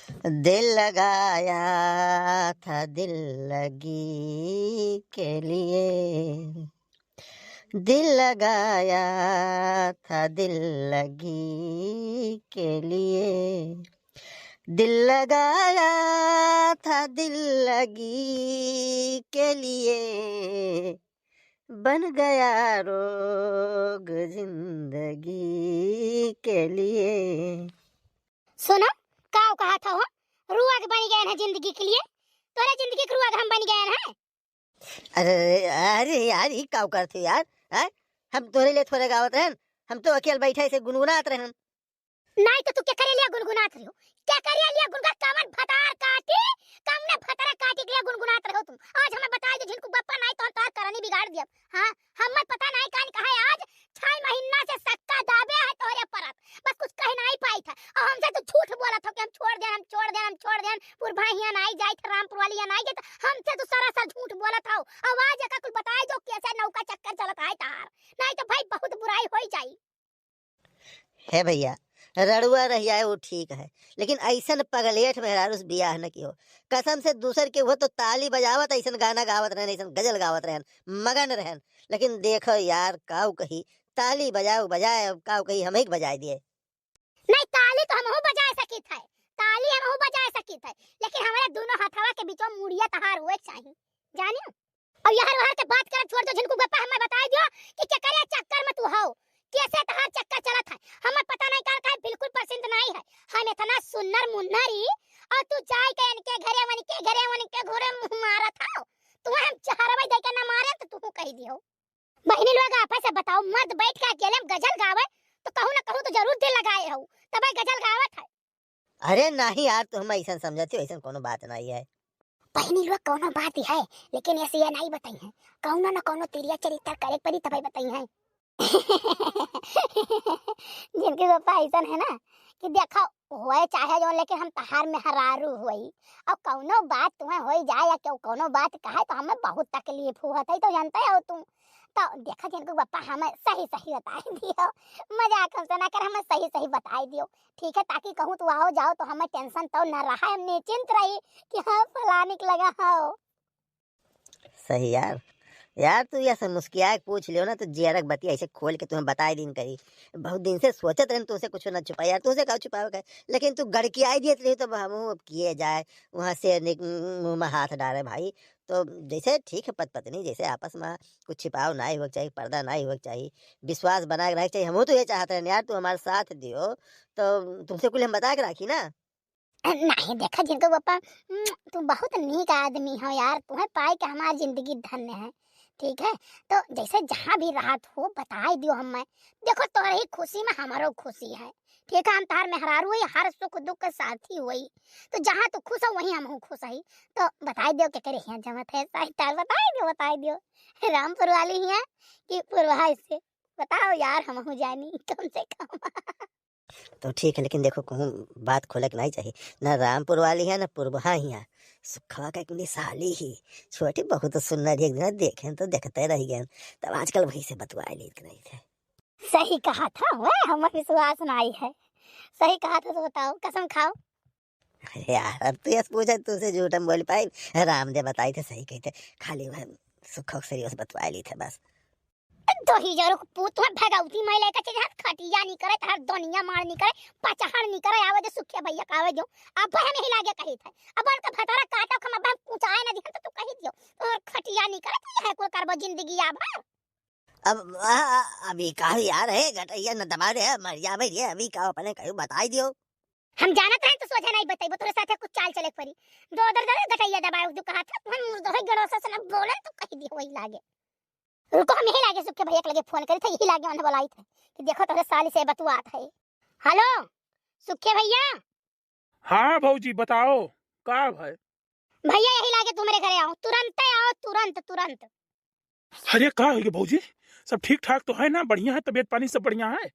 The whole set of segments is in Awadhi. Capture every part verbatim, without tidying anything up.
दिल लगाया था दिल लगी के लिए, दिल लगाया था दिल लगी के लिए, दिल लगाया था दिल लगी के लिए, बन गया रोग जिंदगी के लिए। सुनो, का कहा था हो? रोग बन गए हैं जिंदगी के लिए? तोरे जिंदगी के रोग हम बन गए हैं? अरे, अरे यार, ई का करत हो यार, हैं? हम तोरे लिए थोड़े गावत रहन, हम तो अकेल बैठे ऐसे गुनगुनात रहन। नहीं तो तू केकरे लिए गुनगुनात रहो? केकरे लिए गुनगुना, कवन भतार काटी, कवने भतार काटी के लिए गुनगुनात रहो तुम? आज हमें बताई दे झिनकू बप्पा, नहीं तो हम तोहर करनी बिगाड़ दिया। हाँ, हमें पता नहीं कान कहा है आज, छह महीना से सक्का दाबे है तोहरे परत, बस कुछ कह नहीं पाई था। और हमसे तू झूठ बोलत हो कि हम छोड़ देन, हम छोड़ देन, हम छोड़ देन, पुरभा हियां नहीं जाई थे, रामपुर वाली हियां नहीं जाई थे, हमसे तू सरासर झूठ बोलत हो। और आज एका कुल बताई दो कैसे नौका चक्कर चलत है तार, नहीं तो भाई बहुत बुराई हो जाई। हे भैया, रड़ुआ रहिया है, वो ठीक है, लेकिन ऐसन पगलेठ मेहरारू से बियाह न कियो। कसम से दूसर के, वो तो ताली बजावत, ऐसन गाना गावत रहन, ऐसन गजल गावत रहन, मगन रहन। लेकिन देखो यार, काऊ कही, ताली बजाओ बजाए, अब काऊ कही, हम ही के बजाए दिए। नहीं, ताली तो हमहू बजाए सकित है, ताली हमहू बजाए सकित है, लेकिन हमारे दोनों हथवा के बीचवा मुड़िया तहार हुए चाहिए, जानियो। और यहर वहर के बात करब छोड़ दो, झिनकू बप्पा, हमें बताई दियो कि केकरे चक्कर में तू हो, कैसे तहार चक्कर चलत है, हमें पता नहीं काल काहे बिल्कुल पसंद नहीं है। हम इतना सुन्नर मुन्नर ही, और तू जाए के इनके घरे, उनके घरे, उनके घरे मुंह मारत हो। तू हम जहरवे दे के ना मारे तो तू कही दियो। बहिनी लोग, आप से बताओ, मर्द बैठ के अकेले में गजल गावे तो कहूँ ना कहूँ तो जरूर दिल लगाए हो, तबे गजल गावत है। अरे नहीं यार, तुम ऐसन समझती हो, ऐसन कोनो बात नहीं है। बहिनी लोग, कोनो बात ही है, लेकिन ऐसे ये नहीं बताई है, कौनो ना कौनो तिरिया चरित्र करे पड़ी तबे बताई है। झिनकू बप्पा ऐसन है ना कि देखो, होए चाहे जो, लेकिन हम तहार मेहरारू होई, और कौनो बात तुम्हें होई जाए या क्यों कौनो बात कहे तो हमें बहुत तकलीफ हुआ था, तो जानते हो तुम। तो देखो झिनकू बप्पा, हमें सही सही बताई दियो, मजाक हमसे ना कर, हमें सही सही बताई दियो, ठीक है, ताकि कहूँ तू आओ जाओ तो हमें टेंशन तो न रहा, हम निश्चिंत रही कि हाँ फलानिक लगा हो। सही यार, यार तू ऐसे मुस्किया के पूछ लियो ना तो जियरक बतिया ऐसे खोल के तुम्हें बताई दिन करी। बहुत दिन से सोचत रहन तुमसे कुछ ना छुपाई यार, तुमसे का छुपावे का है? लेकिन तू गड़कियाई दिए रही तो हम अब किए जाए, वहाँ शेरनी के मुंह में हाथ डाले भाई। तो जैसे ठीक है पत पत्नी, जैसे आपस में कुछ छिपाव ना होके चाहिए, पर्दा ना होके चाहिए, विश्वास बना के रहे के चाहिए। हम तो ये चाहते हैं यार, तू हमारे साथ दियो तो तुमसे कुल हम बता के राखी ना। नहीं, देखा झिनकू बप्पा, उम, तू बहुत नीक आदमी हो यार, तुम्हें पाए के हमार जिंदगी धन्य है, ठीक है? तो जैसे जहाँ भी रहत हो, बताई दियो हमें। देखो, तोहरे ही खुशी में हमारो खुशी है, ठीक है? हम तहार मेहरारू होई, हर सुख दुख के साथी होई, तो जहाँ तू खुश हो, वहीं हमहू खुश हई। तो बताई दियो, केकरे हियाँ जमत है, सही तार बताई दियो, बताई दियो, रामपुर वाली हियाँ कि पुरवाई से? बताओ यार, हमहू जानी कम से कम। तो ठीक है, लेकिन देखो, कहूँ बात खोले के नहीं चाहिए, ना रामपुर वाली है, ना पुरबहा ही है। सुखवा का एक मिसाली ही छोटी, बहुत सुंदर ही, एक दिन देखें तो देखते रह गए, तब आजकल वही से बतवाए लेत नहीं थे। सही कहा था, वह हमें विश्वास नहीं है। सही कहा था, तो बताओ, कसम खाओ। अरे यार, अब तू यस पूछे, तुझसे झूठ हम बोल पाए? रामदेव बताई थे, सही कही थे, खाली वह सुखवा के सरियों से बतवाए ली थे बस। दो ही जरूर पूत है भगवती, मैं लेकर चले हाथ खटिया नहीं करे, हर दुनिया मार नहीं करे, पचहर नहीं करे, आवे दे सुखिया भैया का आवे दो। अब हम यही लागे कही थे, अब उनका भतारा काटा हम, अब हम कुछ आए ना दिखा तो तू कही दियो, और खटिया नहीं करे तो यह कुल करबो जिंदगी अब। अब, आ, आ, अभी का यार है, गटैया न दबा दे, मर जावे रे, अभी का अपने कहीं बताई दियो। हम जानत रहे तो सोझे नहीं बतैबो, तोरे साथे कुछ चाल चले के पड़ी। दो दर दर गटैया दबाए, जो कहा था, तुहन मुर्दोहे गड़ोसा से न बोले तो कही दियो वही लागे। रुको, हम यही लागे सुखे भैया के लगे फोन करी थे, यही लागे उन्हें बुलाई थे कि देखो तोरे साली से बतुआत है। हेलो, सुखे भैया। हाँ भौजी, बताओ, का भाई? भैया, यही लागे तुम्हारे घरे आओ, तुरंत आओ, तुरंत, तुरंत। अरे, का हो गया भौजी? सब ठीक ठाक तो है ना? बढ़िया है? तबीयत पानी सब बढ़िया है?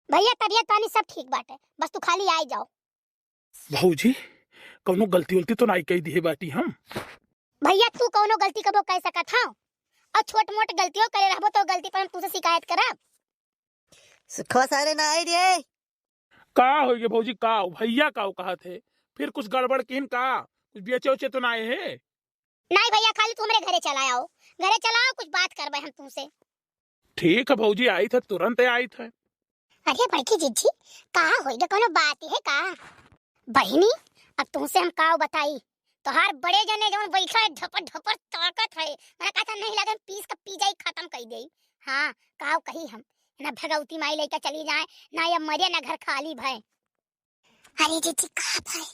भैया, तबीयत पानी सब ठीक बाटे, बस तू खाली आए जाओ। भौजी, कौनो गलती उलती तो नहीं कही दिए बाटी हम? भैया, तू कौनो गलती कबो कह सकत हो? और छोट मोट गलतियों करे रहबो तो गलती पर हम तुझसे शिकायत करब। सुखवा सारे ना आई रे। का हो गया भौजी? का हो? भैया का हो कहा थे? फिर कुछ गड़बड़ किहिन का? कुछ बेचे उचे तो नाहीं है? नाहीं भइया, खाली तू हमरे घरे चला आओ, घरे चला आओ, कुछ बात करबे हम तुमसे। ठीक है भौजी, आइत है, तुरंत आइत है। अरे बड़की जिज्जी, का होई गे, कौनो बात है का? बहिनी, अब तुमसे हम का बताई, तोहार बड़े जने जौन बैठा है, ढपर ढपर ताकत है, मने कहत है नहीं लगे, पीस के पी जाई, खतम कइ देई। हाँ, का कही हम, ना भगवती माई लइके चली जाए, ना ये मरे, ना घर खाली भए। अरे जिज्जी, का भए?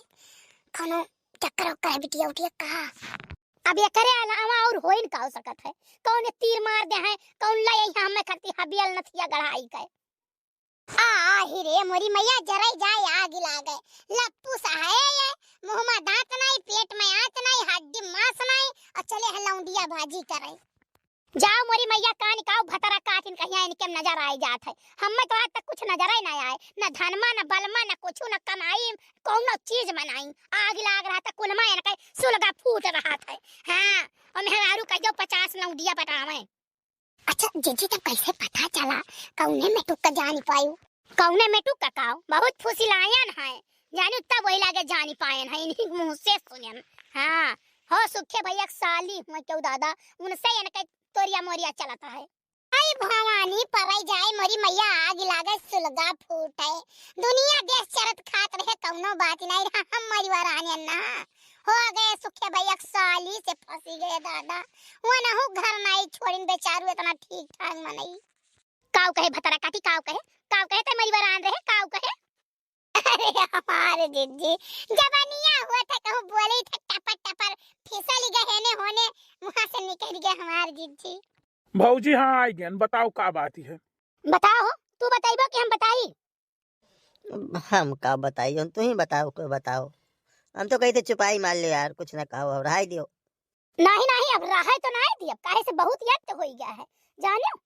कौनो चक्कर ओक्कर है बिटिया उठिया का? अब एकरे अलावा और होइन का हो सकत है? कौन तीर मार दे हैं, कौन ले आई है हमें खरती हबियल नथिया गढ़ाई के? आहि रे मोरी मैया, जरई जाए आगि लागे। लप्पू सा है ये, मुँह मा दाँत नाई, पेट मा आँच नाई, हड्डी माँस नाई, और चले है लौंडिया बाजी करे। जाओ मोरी मैया, कान काओ भतरा काटिन कहिया इनके नजर आए जात है। हमें तो आज तक कुछ नजर ही ना आए, न धनमा, न बलमा, न कुछ, न कमाई, कौनो चीज बनाई। आगि लाग रहा था कुलमा इनके, सुलगा फूट रहा था। हाँ, और मेहरारू कह दो पचास लौंडिया पटावे। अच्छा जिज्जी, तब कैसे पता चला कौने मेटुक का जानी पायू? कौने मेटुक का काओ? बहुत फुसिलायन है, जानी तब वही लागे जानी पायन है, इन्हीं मुँह से सुनन। हाँ, हो सुखे भइया के साली हुए क्यों दादा, उनसे इनके तोरिया मोरिया चलता है। आई भवानी परई जाए मोरी मैया, आगि लागे सुलगा फूटे। दुनिया देश चरत खात रहे, कौनो बात नहीं रहा, हम मरिवा रहने ना। हो गए सुखे भइया के साली से फंसी गए दादा। वो नहु घर नाई छोड़िन बेचारू, इतना ठीक ठाक मनई। काव कहे भतरा काटी, काव कहे, काव कहे ते मरिवा रहन रहे, काव कहे? अरे हमारे जिज्जी, जबनिया हुआ था कहूँ बोले था टपर टपर, फिसल गए हेने होने, वहाँ से निकल गए हमारे जिज्जी। भौजी, हाँ, आई गयन, बताओ का बात है? बताओ, तू बताइबो कि हम बताई? हम का बताई, जौन तू ही बताओ, कोई बताओ। हम तो कही थे चुपाई मार ले यार, कुछ ना कहो, अब रहाई दियो। नहीं, नहीं, अब रहाई तो नहीं दियब, काहे से बहुत याद तो होई गया है, जानियो।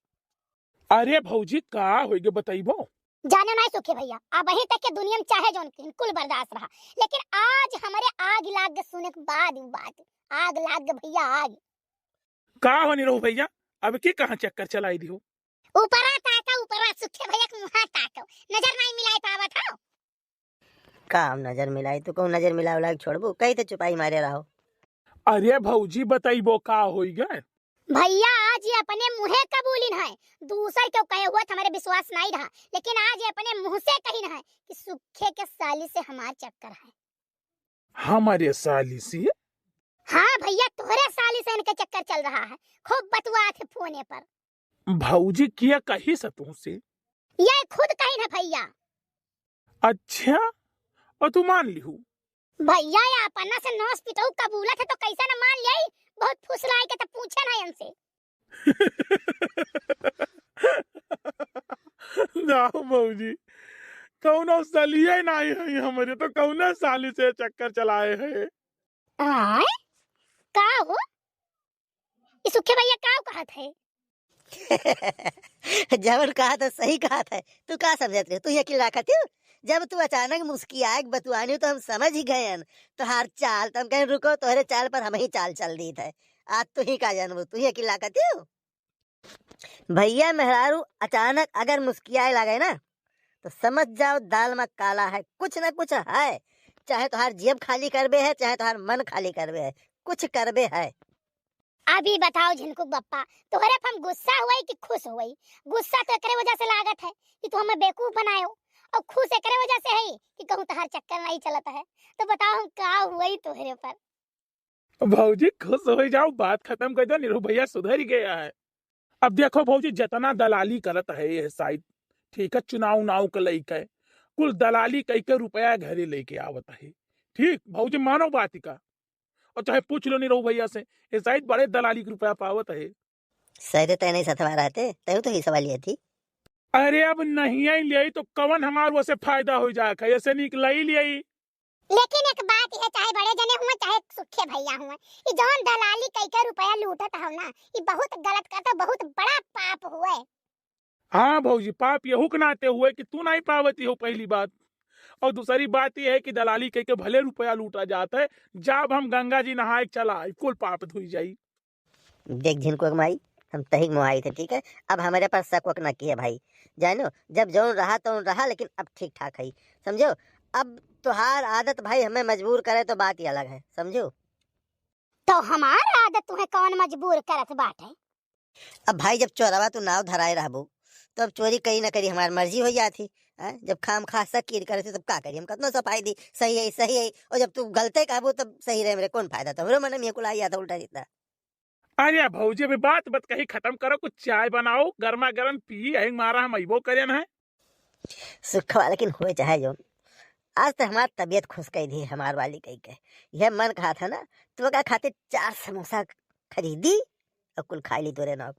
अरे भौजी, का होई गे, बताइबो? जानियो नहीं सुखे भइया, अब वहीं तक के दुनिया में चाहे जौन किन कुल बर्दाश्त रहा, लेकिन आज हमरे आग लाग के सुने के बाद उ बात, आग लाग के भइया आग। का हो निरहू भइया, अब की कहाँ चक्कर चलाई दिहो? ऊपरा ताका, ऊपरा सुखे भइया के मुँहा ताको, नजर नहीं मिलाई पावत हो। का हम नजर मिलाई, तू कहूँ नजर मिलावे लायक छोड़बू, कही तो चुपाई मारे रहो। अरे भौजी, बताइबो का होई गए? भइया आज ये अपने मुँहे कबूलिन है, दूसर क्यों कहे हुआ तो हमारे विश्वास नहीं रहा, लेकिन आज ये अपने मुँह से कहिन है कि सुखे के साली से हमार चक्कर है। हमारे साली से? हाँ भइया, तोहरे साली से इनके चक्कर चल रहा है, खूब बतुआत है फोने पर। भौजी किया कही से तुमसे? ये खुद कहिन है भइया। अच्छा, और तू मान लिहू? भइया, ये अपना से नौस पिटऊ कबूलत है तो कैसे न मान लियाई? बहुत फुसलाए के तो पूछे ना इनसे। जाओ भौजी, कौनो सलिए नहीं है हमरे, तो कौनो साली से चक्कर चलाए है। आय? का हो? ई सुखे भइया का कहत है? जवन कहत है, सही कहत है। तू का समझत रहे? तू यकीन रखत हो? जब तू अचानक मुस्कियाए के बतुआनी तो हम समझ ही गयन तोहार चाल। तो हम कहेन, "रुको, तोहरे चाल पर हम ही चाल चल दीत है।" आज तू ही का जानबू, तू ही यकीन रखत हो? भइया मेहरारू अचानक अगर मुस्कियाए लागे ना, तो समझ जाओ दाल में काला है, कुछ ना कुछ है। चाहे तोहार जेब खाली करबे है, चाहे तोहार मन खाली करबे है, कुछ करबे है। अभी बताओ झिनकुक बप्पा, तोहरे पे हम गुस्सा हुई कि खुश हुई? गुस्सा तो एकरे वजह से लागत है कि तू हमें बेवकूफ बनायो, और खुश एकरे वजह से है कि कहूँ तोहार चक्कर नहीं चलत है। तो बताओ हम का हुई तोहरे पर? भौजी खुश हो जाओ, बात खत्म कर दो, निरहू भइया सुधर गया है। अब देखो भौजी, जितना दलाली करत है ये साइड, ठीक है, चुनाव उनाव के लइके कुल दलाली कइके रुपया घरे लेके आवत है। ठीक भौजी, मानो बात का, और चाहे पूछ लो निरहू भइया से, ये साइड बड़े दलाली के रुपया पावत है। सरे तय नहीं सथवा रहते, तय तो ही सवाल ये थी। अरे अब नहीं आई ले तो कवन हमार वसे फायदा हो जाए, ऐसे निकल ही ले। लेकिन एक बात है, चाहे बड़े जने हुए, चाहे सुखे भइया हुए, ई जौन दलाली कइके रुपया लूटत हो ना, ई बहुत गलत करत हो, बहुत बड़ा पाप हुए। हाँ भौजी, पाप यहू के नाते हुए कि तू नहीं पावती हो, पहली बात। और दूसरी बात यह है कि दलाली कइके भले रुपया लूटा जात है, जब हम गंगा जी नहाए के चला आई, कुल पाप धुई जाई। देख झिनकुक माई, हम तहिक मोहाई थे, ठीक है? अब हमरे पर शक वक ना किए भाई, जानो, जब जौन रहा तौन रहा, लेकिन अब ठीक ठाक है, समझो? अब तोहार आदत भाई हमें मजबूर करे तो बात ही अलग है, समझू? तो हमार आदत तुम्हें कौन मजबूर करत बाटे? अब भाई जब चोरवा तू नाव धराए रहबू तो अब चोरी करी ना करी हमार मर्जी हो जात ही। हैं? जब खाम खा शक करे तब का करी हम, कतनो सफाई दी सही है सही है, और जब तू गलते कहबू तब सही रहे मेरे कौन फायदा? तो हमरो मन में कुल आई जाता उल्टा सीधा। अरे भौजी, अभी बात बात कही खत्म करो, कुछ चाय बनाओ, गर्मा गर्म पी, यही मारा हम अइबो करेन है। सुखवा लेकिन होए चाहे जौन, आज तो हमार तबीयत खुश कई दी हमार वाली कही के। यह मन कहा था ना, तो का खातिर चार समोसा खरीदी और कुल खाई ली तोरे नाव।